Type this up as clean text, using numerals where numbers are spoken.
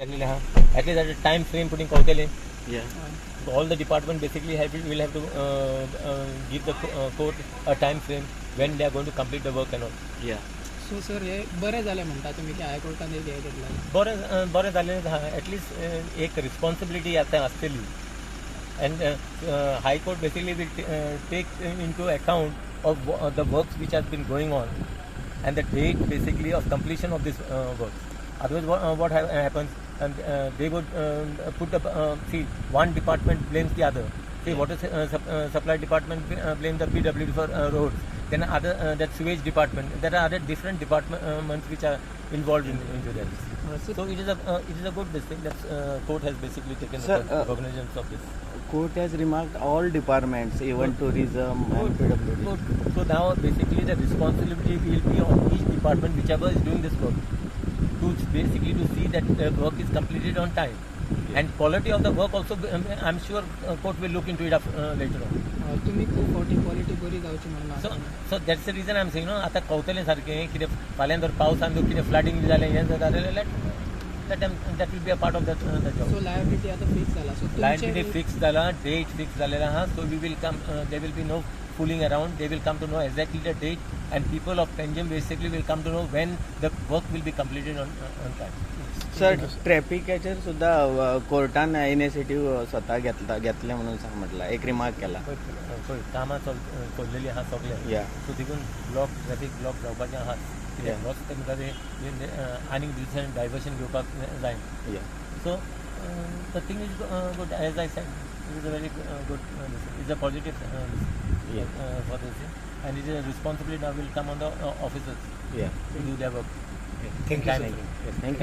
केल्लें आहा, at least at time frame putting कळटलें. All the department basically have will have to give the court a time frame when they are going to complete the work and all. So sir, हे बरें जालें म्हणटा तुमी की हायकोर्टान एक हें घेतलें? बरें, बरें जालें आहा. एटलिस्ट एक रिस्पॉन्सिबिलिटी आतां आसतली and High Court basically will take into account of the works which has been going on and the date basically of completion of this works. Otherwise, what happens, and they would put the see, one department blames the other. See, water supply department blame the PWD for roads. Then other that sewage department. There are other different departments which are involved into that. Sir, So it is a good this thing that court has basically taken Sir, the cognizance of this. Court has remarked all departments, even tourism and Good. PWD. Good. So now basically the responsibility will be on each department, whichever is doing this work, to basically to see that the work is completed on time. And quality of the work also, I'm sure court will look into it later on. तुमी खूब फावटी quality बरी जावची म्हणून So, आसा. So that's the reason I'm saying, no, आतां कवतलें सारकें कितें फाल्यां जर पावसान जर कितें फ्लडिंग जालें, हें जालें, let them, that will be a part of that job. So liability आतां फिक्स जाला, सो Liability fix जाला, date fix जालेला आहा, so we will come, there will be no fooling around. They will come to know exactly the date and people of Panjim basically will come to know when the work will be completed on time. Sir, ट्रॅफिकाचेर सुद्धा कोर्टान initiative स्वता घेतला, घेतलें म्हणून सांग म्हटला, एक remark केला. पळय पळय, कामां चल्लेलीं आहा सगळें. सो देखून ब्लॉक, ट्रॅफिक ब्लॉक जावपाचें आहा कित्याक रस्ते म्हणटा ते आनीक दुसरें डायवर्शन घेवपाक जाय. So the thing is good. As I said, it is a very good, is a positive for this thing and it is a responsibility now will come on the officers to do their work. Thank you. Time frame. Thank you.